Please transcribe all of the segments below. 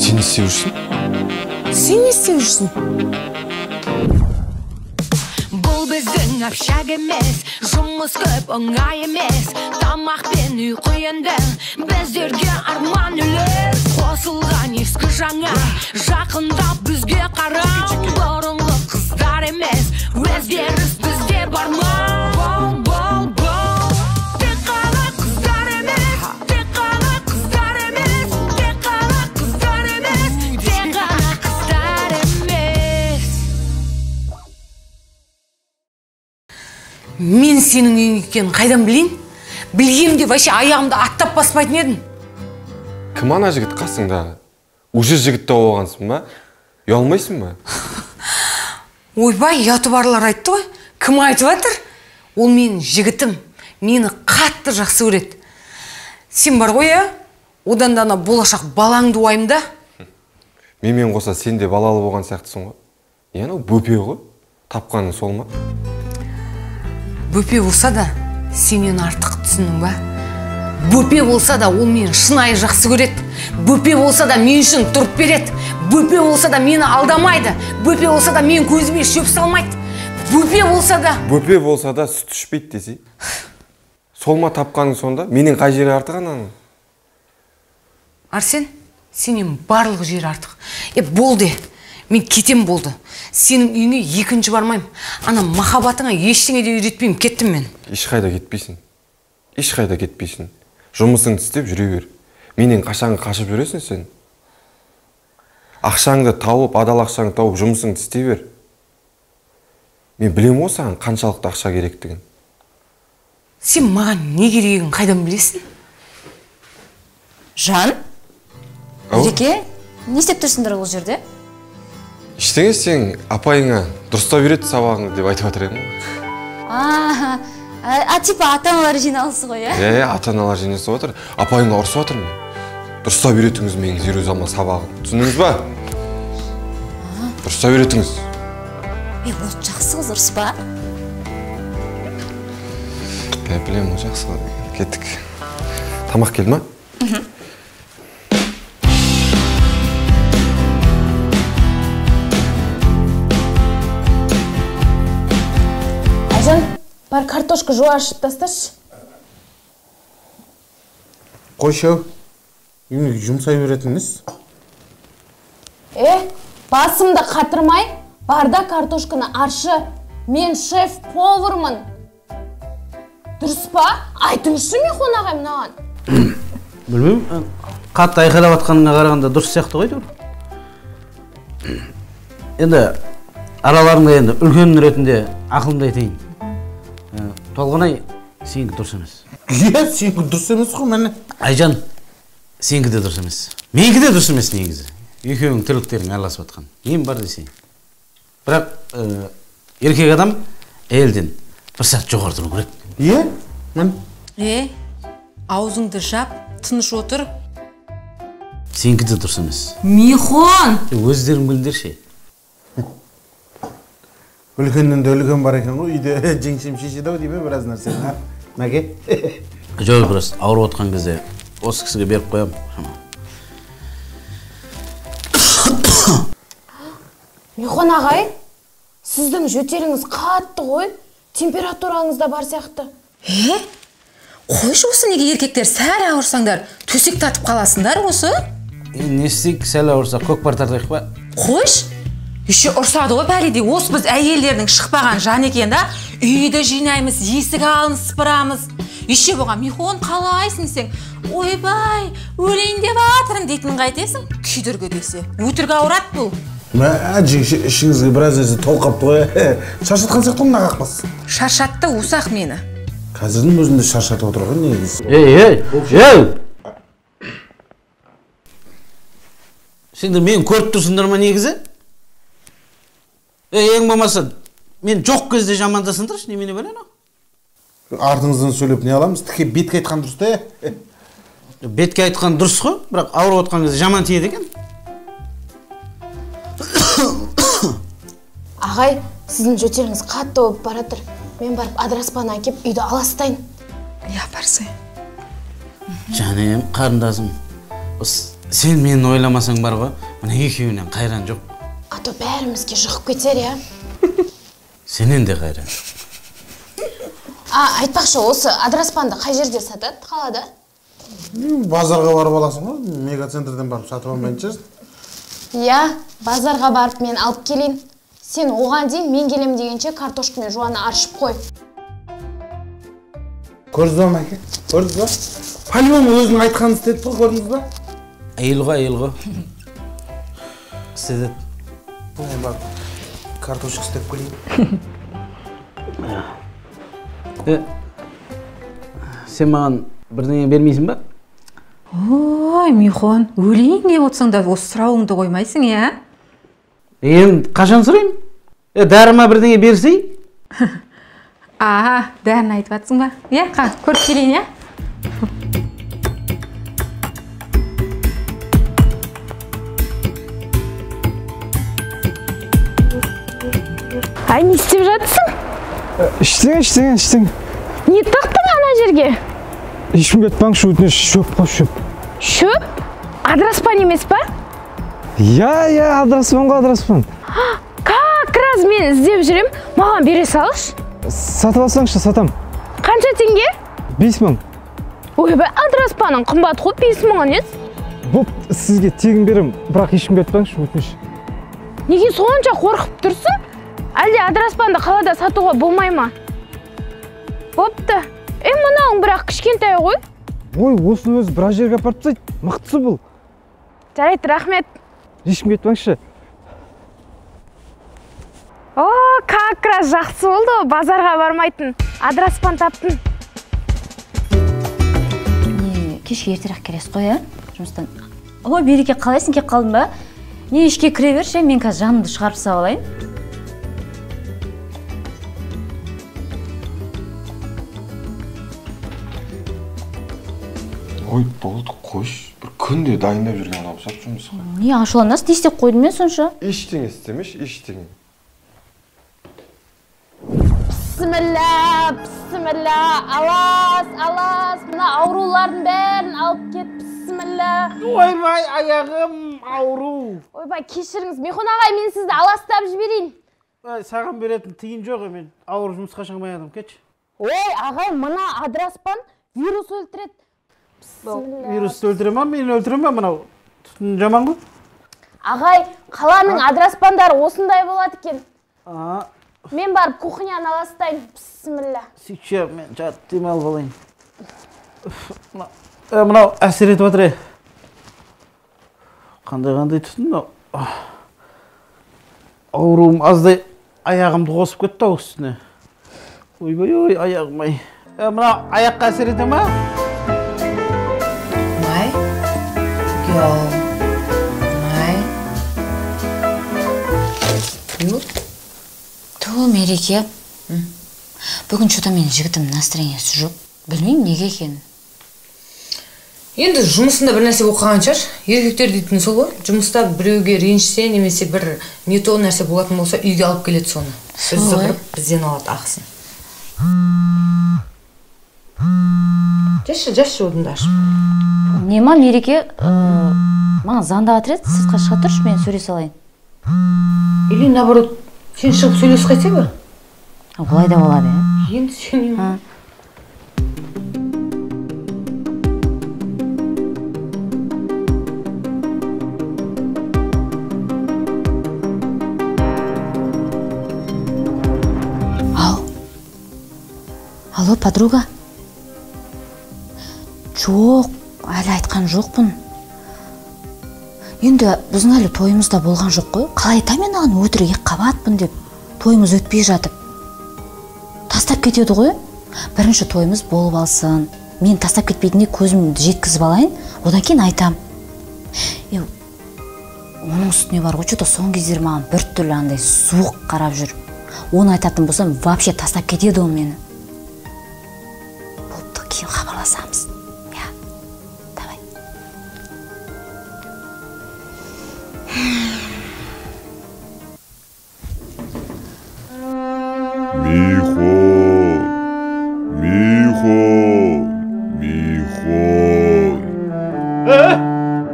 Сен не істеп жүрсің? Сен не істеп жүрсің? Бұл біздің общак емес, жұмыс көп оңай емес, тамақ пен ұйқы енді біздерге арман үлес. Қосылған ескі жаңа, жақындап бізге қарау, бұрынғы қыздар емес, өзгеріс бізде бар ма? Бол, бол, бол. Тек қана қыздар емес, тек қана қыздар емес, тек қана қыздар емес, тек қана қыздар емес. Мен сенің үйің екенін қайдан білейін? Білгенімде вообще аяғымды аттап баспайтын едім. Кім ана жігіт қасыңдағы? Уже жігіт тауып алғансың ба? Ұялмайсың ба? Ойбай, ұяты барлар айтты ғой. Кім айтып жатыр? Ол менің жігітім. Мені қатты жақсы көреді. Сен бар ғой, ә? Одан да ана болашақ балаңды уайымда. Менімен қоса сен де балалы болған сияқтысың ғой. Не анау бөпе ғой? Тапқаның сол ма? Бөпе болса да сенен артық, түсіндің ба? Бөпе болса да ол мені шынайы жақсы көреді. Бөпе болса да мен үшін тұрып береді. Бөпе болса да мені алдамайды. Бөпе болса да мен көзіме шөп салмайды. Бөпе болса да... Бөпе болса да сүт ішпейді десе. Сол ма тапқаның сонда? Менен қай жері артық ананың? Арсен, сенен барлық жері артық. Болды, мен кетем болды. Сенің үйіңе екінші бармаймын. Ана махаббатыңа ештеңе де үйретпеймін, кеттім мен. Ешқайда кетпейсің. Ешқайда кетпейсің. Жұмысыңды істеп жүре бер. Менен қашан қашып жүресің сен? Ақшаңды тауып, адал ақшаңды тауып, жұмысыңды істей бер. Мен білемін ғой саған қаншалықты ақша керектігін. Сен маған не керегін қайдан білесің? Жан? Ереке, не істеп тұрсыңдар ол жерде? Ештеңе, сен апайыңа дұрыстап үйрет сабағыңды деп айтып жатыр едім ғой. А типа ата-аналар жиналысы ғой, ә? Иә, ата-аналар жиналысы отыр. Апайыңа ұрысып жатырмын. Дұрыстап үйретіңіз менің Зирузама сабағын. Түсіндіңіз ба? Дұрыстап үйретіңіз. Ол жақсы қыз, ұрыспа. Білемін, ол жақсы қыз. Кеттік. Тамақ келді ма? Айжан, бар картошка жуа ашып тасташы. Қойшы ау, үйіне жұмсай беретініңіз. Басымды қатырмай, барда картошканы аршы. Мен шеф-повармын. Дұрыс па? Айтыңызшы Михон ағай мынаған. Білмеймін, қатты айқайлап атқаныңа қарағанда дұрыс сияқты ғой әйтеуір. Енді араларыңда енді үлкен ретінде ақылымды айтайын. Толғанай, сенікі дұрыс емес. Иә, сенікі дұрыс емес қой, міне. Айжан, сенікі де дұрыс емес. Менікі де дұрыс емес негізі. Екеуің тірліктерің араласып жатқан. Нем бар десең. Бірақ еркек адам әйелден бір сәт жоғары тұру керек. Иә, міне. Аузыңды жап, тыныш отыр. Сенікі де дұрыс емес. Михон! Өздерің біліңдерші. Үлкеннен де үлкен бар екен ғой, үйде жеңшем шешеді ау дейме біраз нәрсені, Мәке? Жоқ, просто ауырып отқан кезде осы кісіге беріп қоямын. Михон ағай, сіздің жөтеліңіз қатты ғой, температураңыз да бар сияқты. Қойшы осы, неге еркектер сәл ауырсаңдар, төсек тартып қаласыңдар осы? Не істейік, сәл ауырсақ көкпар тартайық па? Қойшы! Еще ұрсады ғой бәледей, осы біз әйелдердің шықпаған жан екен да, үйді жинаймыз, есік алдын сыпырамыз. Еще болған Михон қалайсың десең, ойбай, өлейін деп жатырмын дейтін қайтесің? Күйдіргі десе, өтірік ауырады бұл. Мә, жеңше, ішіңізге біраз нәрсе толқапты ғой. Шаршатқан сияқты мына қақпас. Шаршатты усақ мені. Қазірдің өзінде шаршатып отыр ғой негізі. Ей, ей, ей! Сендер мені көріп тұрсыңдар ма негізі? Ең болмаса, мен жоқ кезде жамандасыңдаршы, немене бар анау? Артыңыздан сөйлеп не аламыз? Тіке бетке айтқан дұрыс та, е? Бетке айтқан дұрыс қой, бірақ ауырып отқан кезде жаман тиеді екен. Ағай, сіздің жөтеліңіз қатты болып баратыр. Мен барып адыраспан әкеп үйді аластайын. Иә, барсай. Жаным, қарындасым, осы Сен мені ойламасаң бар ғой, мына екеуінен қайран жоқ. А то бәрімізге жұғып кетер, иә? Сенен де қайран. А, айтпақшы, осы адыраспанды қай жерде сатады қалада? Базарға барып аласың ғой, мегацентрден барып сатып алмайтын шығарсың. Иә, базарға барып мен алып келейін. Сен оған дейін мен келем дегенше картошка мен жуаны аршып қой. Көрдіңіз ба, Мәке? Көрдіңіз ба? По-любому өзінің айтқанын істеді ғой, көрдіңіз ба? Әйел ғой, әйел ғой. Істеді. Мен барып картошка істеп келейін. Сен маған бірдеңе бермейсің ба? Ой, Михон, өлейін деп отырсаң да осы сұрауыңды қоймайсың, иә? Енді қашан сұраймын? Дәрі ма бірдеңе берсей? Аха, дәріні айтып жатсың ба? Иә, көріп келейін, иә? Ай, не істеп жатсың? Ештеңе, ештеңе, ештеңе. Не тықтың ана жерге? Ешкімге айтпаңызшы, өтініш, шөп қой, шөп. Шөп? Адыраспан емес па? Иә, иә, адыраспан ғой, адыраспан. Как раз мен іздеп жүрем, маған бере салшы. Сатып алсаңшы, сатам. Қанша теңге? 5000. Ойбай, адыраспаның қымбат қой, 5000 несі? Боп, сізге тегін берем, бірақ ешкімге айтпаңызшы, өтініш. Неге сонша қорқып тұрсың? Әлде адыраспанды қалада сатуға болмай ма? Бопты. Мынауың бірақ кішкентай ғой. Ой, осының өзі біраз жерге апарып тастайды. Мықтысы бұл. Жарайды, рахмет. Ешкімге айтпаңызшы. О, как раз жақсы болды ғой, базарға бармайтын. Адыраспан таптым. Не, кешке ертерек келесіз ғой, ә? Жұмыстан. Ой, Береке, қалайсың, келіп қалдың ба? Не, ішке кіре берші, мен қазір жанымды шығарып салып алайын. Ой, болды, қойшы. Бір күнде дайындап жүрген адам ұқсап жұмысқа. Не ашуланасың, не істеп қойдым мен сонша? Ештеңе істемеші, ештеңе. Бісміллә, бісміллә, алас, алас, мына аурулардың бәрін алып кет, бісміллә. Ойбай, аяғым ауру. Ойбай, кешіріңіз, Михон ағай, мен сізді аластап жіберейін. Ай, саған беретін тиын жоқ, мен ауыр жұмысқа шығмай адам, кетші. Ой, ағай, мына адыраспан вирус өлтіреді. Вирусты өлтіре ма, мені өлтіре ма, мынау түтін жаман ғой. Ағай, қаланың адыраспандары осындай болады екен. Мен барып кухняны аластайын, бісміллә. Сөйтші, мен жатып демалып алайын. Мынау әсер етіп жатыр. Қандай-қандай түтін мынау. Ауруым аздай аяғымды қосып кетті ау үстіне. Ойбай, ой, аяғым ай. Мынау аяққа әсер ете ма? Girl, my you. Ту, Мереке. Бүгін что-то менің жігітім настроениесі жоқ. Білмеймін неге екенін. Енді жұмысында бір нәрсе болып қалған шығар. Еркектер дейтін сол ғой. Жұмыста біреуге ренжісе немесе бір не то нәрсе болатын болса үйге алып келеді соны. Біз зығырып бізден алады ақысын. Жазшы, жазшы одынды ашып. Не ма, Мереке, маған звондап жатыр еді, сыртқа шыға тұршы, мен сөйлесе алайын. Или наоборот, сен шығып сөйлесіп қайтсе бір? Олай да болады, ә? Енді сен. Ау. Алло, подруга. Жоқ, әлі айтқан жоқпын. Енді біздің әлі тойымыз да болған жоқ қой. Қалай айтамын мен оған өтірік екіқабатпын деп, тойымыз өтпей жатып. Тастап кетеді ғой. Бірінші тойымыз болып алсын. Мен тастап кетпейтініне көзімді жеткізіп алайын, одан кейін айтам. Оның үстіне бар ғой, что-то соңғы кездері маған біртүрлі андай суық қарап жүр. Оны айтатын болсам, вообще тастап кетеді ол мені. Болыпты, кейін хабарласамыз. Я, давай. Михон, Михон, Михон.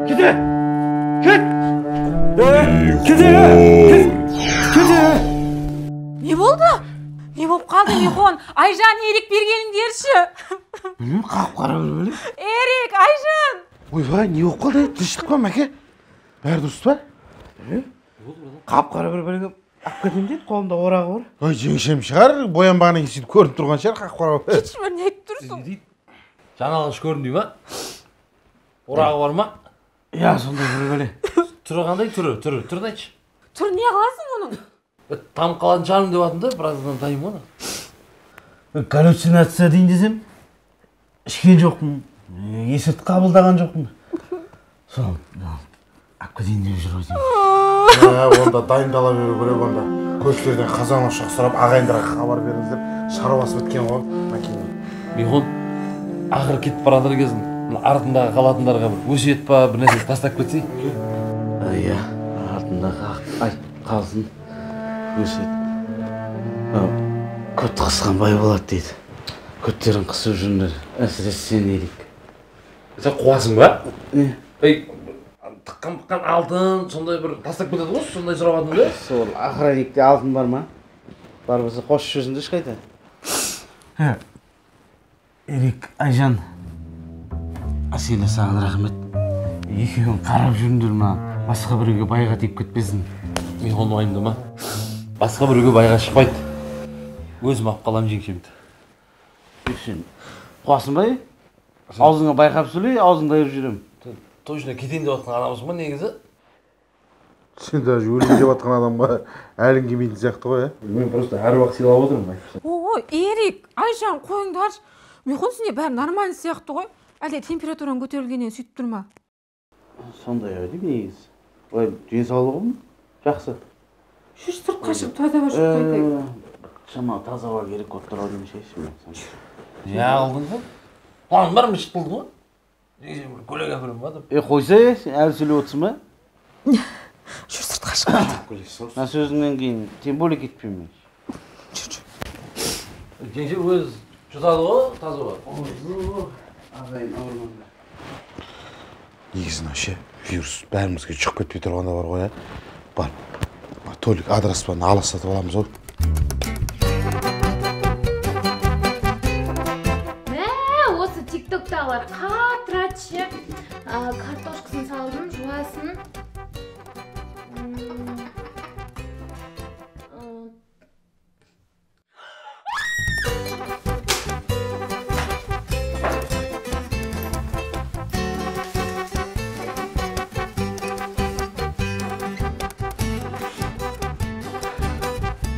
Кете! Кет! Кет! Кет! Не болды? Не болып қалды, Михон? Айжан, Ерік, бері келіңдерші. Білмеймін, қағып қара бөле. Ерік, Айжан! Ойбай, не болып қалды? Тыныштық па, Мәке? Бәрі дұрыс па? Қап қара бір бөле алып кетемін дейді, қолында орағы бар. Ой, жеңшем шығар, боянбағаннан кейін сөйтіп көрініп тұрған шығар, қап қара. Кетші, бір не айтып тұрсың? Жаңалғыш көрінді ма? Орағы бар ма? Иә, сондай бір бөле. Түрі қандай? Түрі, түрін айтшы. Түрі не қыласың оның? Тамып қалатын шығармын деп жатырмын да, біраздан танимын оны. Галлюцинация дейін десем, ішкен жоқпын, есірткі қабылдаған жоқпын. Сол, алып кетейін деп жүр ғой деймін. Онда дайындала беру керек онда. Көршілерден қазан ошақ сұрап, ағайындарға хабар беріңіз деп шаруасы біткен ғой Мәкең. Михон, ақыры кетіп бара жатыр екенсің. Мына артындағы қалатындарға бір өсиет па, бір нәрсе тастап кетсей. Иә, артындағы айтып қалсын. Өсиет. Көт қысқан бай болады дейді. Көттерін қысып жүріңдер, әсіресе сен, Ерік. Сен қуасың ба? Ей, тыққан-пыққан алтын, сондай бір тастап кетеді ғой, сондай сұрап жатырмын да. Сол охранникте алтын бар ма? Бар болса қосып жүрсіңдерші қайта. Ерік, Айжан, Әселя, саған рахмет. Екеуің қарап жүріңдер ма, басқа біреуге байға тиіп кетпесін. Михон, уайымдама. Басқа біреуге байға шықпайды. Өзім алып қаламын жеңшемді. Сен қуасың ба? Аузыңа байқап сөйлей, аузыңды айырып жүремін. Точно кетейін деп жатқан адамсың ба негізі? Сен даже өлейін деп жатқан адамға әлің келмейтін сияқты ғой, ә? Мен просто әр уақыт сыйлап отырмын. Ой, Ерік, Айжан, қойыңдаршы. Михон, сенде бәрі нормально сияқты ғой. Әлде температураң көтерілгеннен сөйтіп тұр ма? Сондай ау деймін негізі. Ой, денсаулығым жақсы. Жүр, сыртқа шығып таза ауа жұтып қайтайық. Шамалы таза ауа керек болып тұр ау деймін ше. Не қылдың сен? План бар ма, ішіп қылдың ғой? Жеңшем бір көйлек әперемін ба деп. Қойса, сен әлі сөйлеп отырсың ба? Жүр, сыртқа шығып қайтайық. Мына сөзіңнен кейін тем более кетпеймін мен. Жүр, жүр. Жеңшем өз жұтады ғой, таза ауа. Ағайын ауырмаңдар. Негізі ше, вирус бәрімізге жұғып кетпей тұрғанда бар ғой, ә? Бар. Толик адыраспан аластатып аламыз ғой. Мә, осы тиктоктағылар қатырады ше. Картошкасын салдым, жуасын.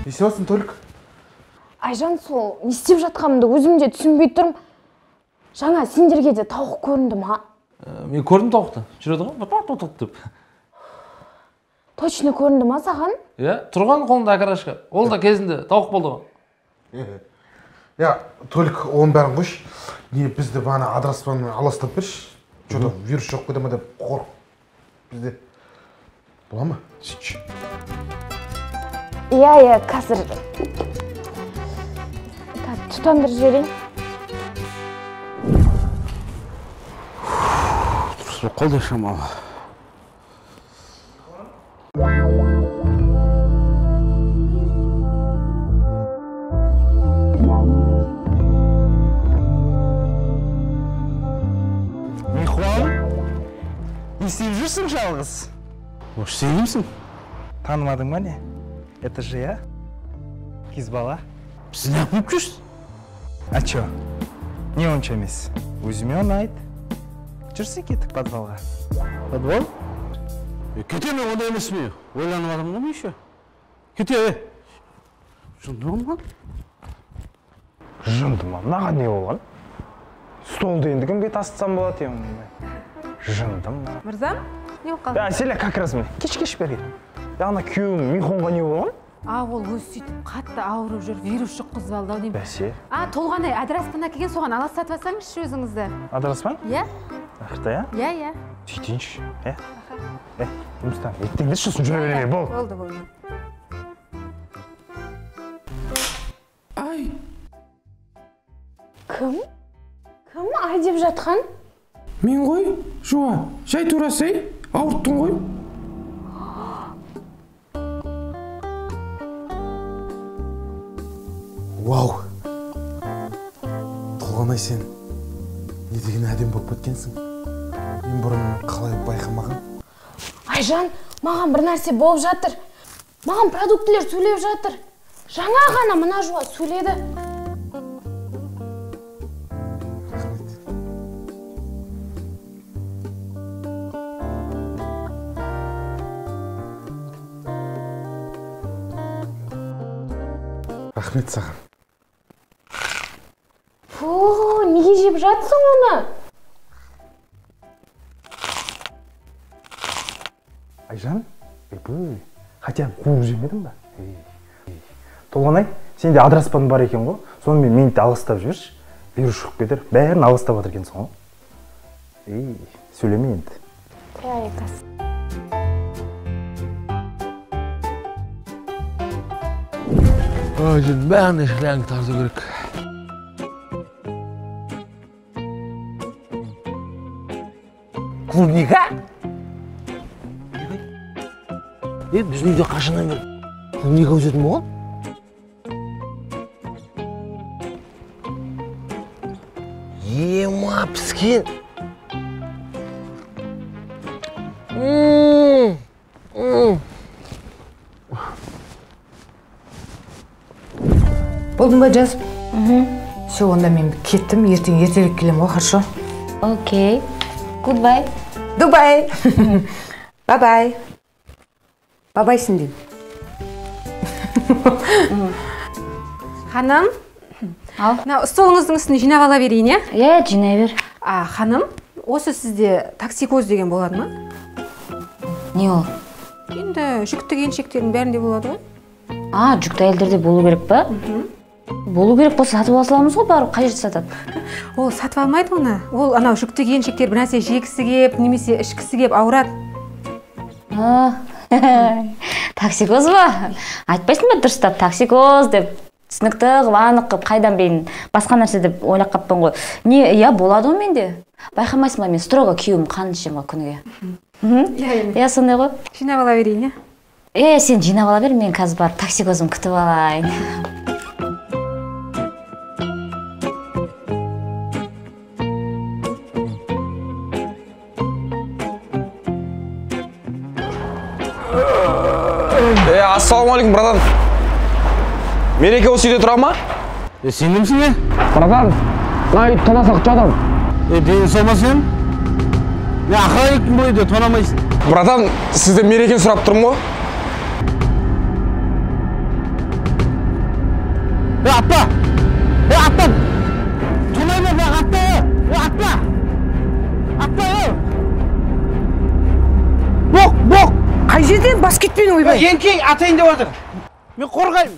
Не істеп жатсың, Толик? Айжан, сол не істеп жатқанымды өзім де түсінбей тұрмын. Жаңа сендерге де тауық көрінді ма? Мен көрдім тауықты. Жүреді ғой, бат-бат деп. Точно көрінді ма саған? Иә, тұрған қолында окрошка. Ол да кезінде тауық болды ғой. Иә, Толик, оның бәрін қойшы. Не, бізді бағана адыраспанмен аластап берші. Че-то вирус жоқ кете ма деп қорқып бізде. Бола ма? Сөйтші. Иә, иә, қазір. Тұтандырып жіберейін. Дұрыс болып қалды шамалы. Михон, не істеп жүрсің жалғыз? Ош, сен кімсің? Танымадың ба не? Это же я, Кезбала. Сіз не қылып жүрсіз? А чё? Не онша емес. Өзіме ұнайды. Жүрсе кеттік подвалға. Подвал? Кете ме, ондай емес ме? Ойланып адамын ғой мен еще. Кете, жынды ма? Жынды ма? Мынаған не болған? Столды енді кімге тасытсам болады енді? Жынды ма? Мырзам, не болып қалды? Әселя, как раз міне. Кеш-кеш бері. Ана күйеуім Михонға не болған? А, ол өзі сөйтіп қатты ауырып жүр, вирус жұққызып алды ау деймін. Бәсе. А, Толғанай адыраспан әкелген, соған аластатып алсаңызшы өзіңізді. Адыраспан? Иә. Ақырта, иә? Иә, иә. Сөйтейінші, иә? Е, жұмыстан еттеңдерші, сосын жүре бере, бол. Болды, болды. Ай. Кім? Кім ай деп жатқан? Мен ғой, Жуа, жай турасай. Ауырттың ғой. Вау! Толғанай, сен не деген әдемі болып кеткенсің. Мен бұрын қалай байқамаған. Айжан, маған бір нәрсе болып жатыр. Маған продуктілер сөйлеп жатыр. Жаңа ғана мына жуа сөйледі. Рахмет. Рахмет саған. Фу, неге жеп жатсың оны? Айжан, ойбай, хотя қуып жемедің ба? Толғанай, сенде адыраспан бар екен ғой, сонымен мені де алғыстап жіберші. Вирус шығып кетер, бәрін алғыстап жатыр екенсің ғой. Ей, сөйлеме енді. Ой, бәріне шланг тарту керек. Клубника? Е, біздің үйде қашаннан бері клубника өсетін болған? Ема, піскен. Болдың ба, жазып? Все, онда мен кеттім, ертең ертерек келем ғой, хорошо? Окей. Goodbye. Дубай. Бай-бай. Бабайсың деймін. Ханым, мына столыңыздың үстіне жинап ала берейін, иә? Иә, жинай бер. Ханым, осы сізде токсикоз деген болады ма? Не ол? Енді жүкті келіншектердің бәрінде болады ғой. А, жүкті әйелдерде болу керек па? Болу керек болса сатып ала саламыз ғой, барып қай жерде сатады? Ол сатып алмайды оны. Ол анау жүкті келіншектер бір нәрсе жегісі кеп, немесе ішкісі кеп ауырады. Токсикоз ба? Айтпайсың ба дұрыстап токсикоз деп, түсінікті қылып, анық қылып, қайдан білейін, басқа нәрсе деп ойлап қаппын ғой. Не, иә, болады ғой менде. Байқамайсың ба, мен строго күйеуім қанын ішемін ғой күніге. Иә, сондай ғой. Жинап ала берейін, иә? Е, сен жинап ала бер, мен қазір барып токсикозым күтіп алайын. Ассалаумағалейкум, братан. Мереке осы үйде тұра ма? Сен кімсің, е? Братан, мына үйді тонасақ жатам. Дені сау ма сен? Не, охранниктің бұл үйде тонамайсың. Братан, сізден мерекені сұрап тұрмын ғой. Атпа! Атпа! Тонай ма, атпа! Атпа! Атпа! Боқ, боқ! Қай жерден бас кетпен ойбай? Еңкей, атайын деп жатыр. Мен қорғаймын.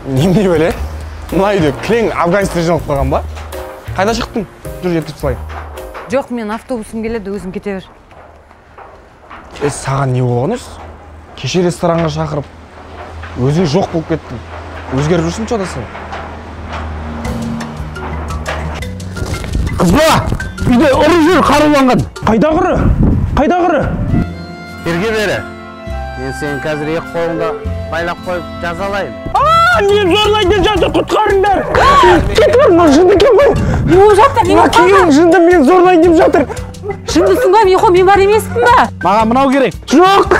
Немене бәле? Мына үйде кілең афганецтер жиналып қалған ба? Қайда шықтың? Жүр, жеткізіп салайын. Жоқ, мен автобусым келеді, өзің кете бер. Саған не болған осы? Кеше ресторанға шақырып, өзің жоқ болып кеттің. Өзгеріп жүрсің че-то сен? Қыз бала! Үйде ұры жүр, қаруланған. Қайда ұры? Қайда ұры? Берге бері. Мен сені қазір екі қолыңды байлап қойып жазалайын. Мені зорлайды деп жатыр, құтқарыңдар. Кетіп бар, мына жынды екен ғой. Не болып жатыр? Мына күйеуім жынды, мені зорлайды деп жатыр. Жындысың ба, Михо, мен бар емеспін ба? Маған мынау керек. Жоқ.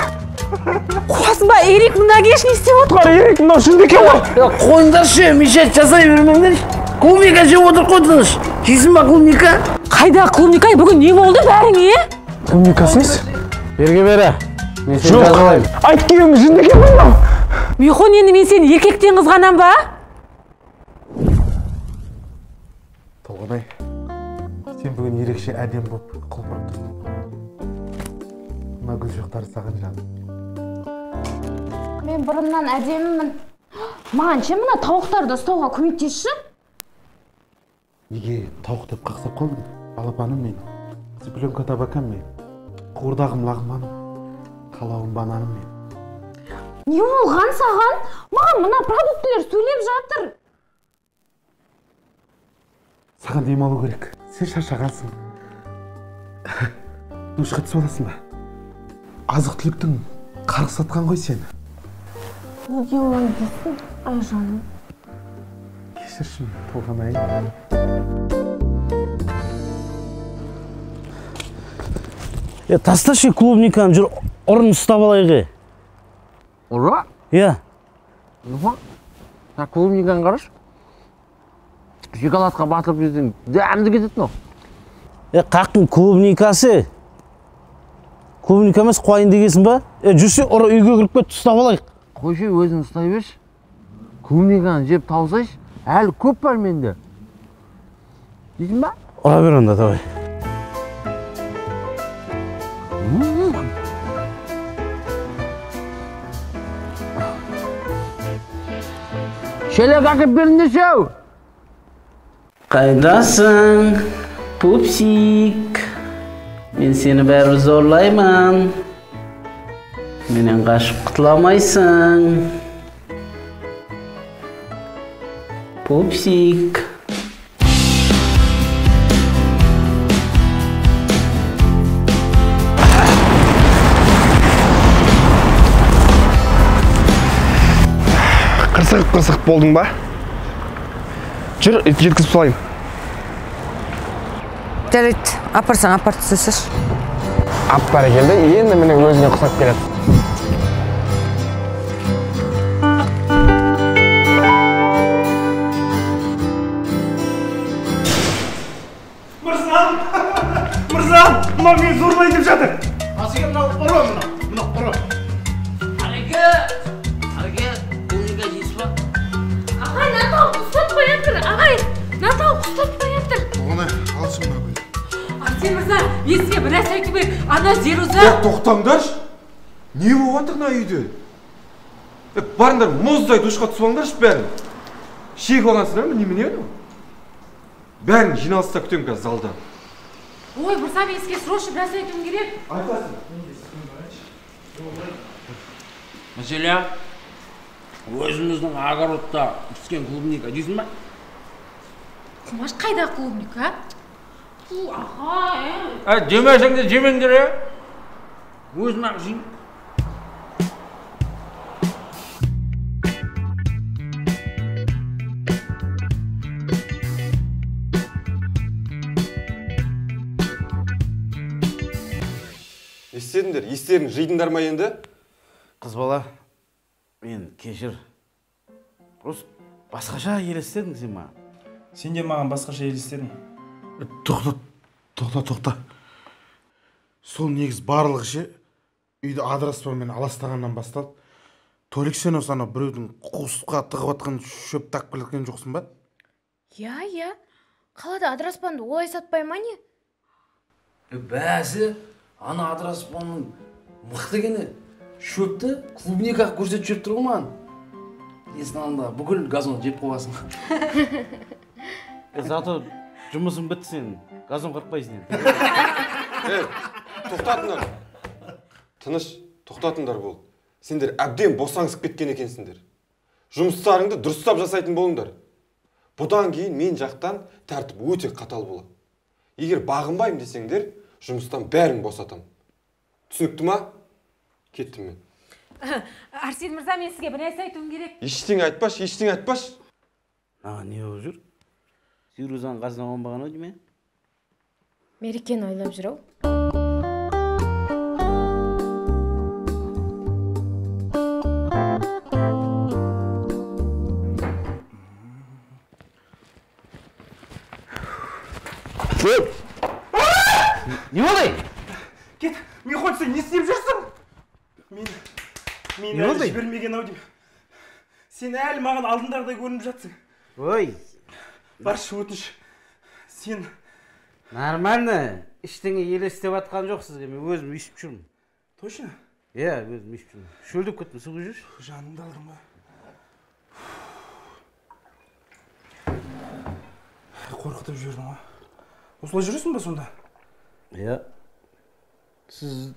Қуасың ба, Ерик, мына кеш не істеп отыр? Құтқар, Ерик, мынау жынды екен ғой. Қойыңдаршы, мешет жасай бермеңдер. Клубника жеп отыр ғой тыныш. Жейсің ба клубника? Қайда клубника? Бүгін не болды бәріңе? Клубникасы несі? Берге бері. Мен сені жазалаймын. Айт, күйеуім жынды екен ғой мынау. Михон, енді мен сені еркектен қызғанам ба? Толғанай, сен бүгін ерекше әдемі болып құлпырып тұрсың. Мына гүл шоқтары саған жаным. Мен бұрыннан әдемімін. Маған ше мына тауықтарды ұстауға көмектесші? Неге тауық деп қақсап қалдың? Балапаным мен, цыпленка табакам мен, қуырдағым лағманым, қалауым бананым мен. Не болған саған? Маған мына продуктілер сөйлеп жатыр. Саған демалу керек. Сен шаршағансың. Душқа түсіп аласың ба? Азық-түліктің қарқ сатқан ғой сені. Неге олай дейсің, Айжаным? Кешірші мені, Толғанай. Тасташы клубниканы, жүр, ұрын ұстап алайық. Ұры? Иә. Мына клубниканы қарашы. Шоколадқа батырып жесең, дәмді кетеді мынау. Қақтың клубникасы. Клубника емес, қуайын дегенсің ба? Жүрсе, ұры үйге кіріп кет, ұстап алайық. Қойшы, өзің ұстай берші. Клубниканы жеп таусайшы, әлі көп бар менде. Дейсің ба? Ұра бер онда, давай. Шелек әкеп беріңдерші ау. Қайдасың, пупсик? Мен сені бәрібір зорлаймын. Менен қашып құтыла алмайсың. Пупсик. Қырсығып болдың ба? Жүр, жеткізіп салайын. Жарайды, апарсаң, апарып тастасашы. Ап бәрекелді, енді міне өзіңе ұқсап келеді. Мырзам! Мырзам! Мынау мені зорлай деп жатыр. Асеке, мынау ұры, мынау ұры. Ареке! Ареке, клубника жейсіз ба? Ағай, Натал ұстап қоятыр, ағай! Натал ұстап қоятыр. Толғанай, алшы мына гүлді. Арсен мырза, мен сізге бір нәрсе айту керек. Ана Зеруза... Тоқтаңдаршы! Не болып жатыр мына үйде? Барыңдар, мұздай душқа түсіп алыңдаршы бәрін. Шегіп алғансыңдар ма, немене анау? Бәрін жиналыста күтемін қазір залда. Ой, мырза, мен сізге срочно бір нәрсе айтуым керек. Айтасың. Мәселе, өзіміздің огородта піскен клубника жейсің ба? Құмаш, қайда клубника? Ағай. Жемесең де жемеңдер, өзім ақ жеймін. Не істедіңдер? Естерін жидыңдар ма енді? Қыз бала, мен кешір. Просто басқаша елестедің сен маған. Сен де маған басқаша елестедің. Тоқта, тоқта, тоқта. Сол негіз барлығы ше, үйді адыраспанмен аластағаннан басталды. Толик, сен осы анау біреудің қуысқа тығып атқан шөп тағып келген жоқсың ба? Иә, иә. Қалада адыраспанды олай сатпай ма не? Бәсі, ана адыраспанның мықты екені шөпті клубника көрсетіп жүріп тұр ғой маған. Есің алдында бүкіл газон жеп қойғансың. Зато жұмысың бітті сенің. Газон қырықпайсың енді. Тоқтатыңдар. Тыныш, тоқтатыңдар болды. Сендер әбден босаңсып кеткен екенсіңдер. Жұмыстарыңды дұрыстап жасайтын болыңдар. Бұдан кейін мен жақтан тәртіп өте қатал болады. Егер бағынбаймын десеңдер, жұмыстан бәрін босатам. Түсінікті ма? Кеттім мен. Арсен мырза, мен сізге бір нәрсе айтуым керек. Ештеңе айтпашы, ештеңе айтпашы. Маған не болып жүр? Зирузаның қасына қонбаған ау деймін. Мерекені ойлап жүр ау. Не болды? Кет, Михон, сен не істеп жүрсің? Мен әлі жібермеген ау деймін. Сен әлі маған алдындағыдай көрініп жатсың. Ой. Баршы, өтініш. Сен... Нормально. Ештеңе елестеп атқан жоқ сізге. Мен өзім өйстіп жүрмін. Точно? Иә, өзім өйстіп жүрмін. Шөлдеп кеттім, су құйып жүрші. Жанымды алдың ба? Қорқытып жібердің ғой. Осылай жүресің ба сонда? Иә. Сіз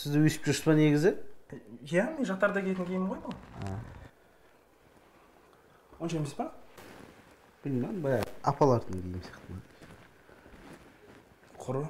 де өйстіп жүрсіз ба негізі? Иә, мен жатарда киетін киімім ғой бұл. Онша емес па? Білмеймін, баяғы апалардың киімі сияқты. Құры.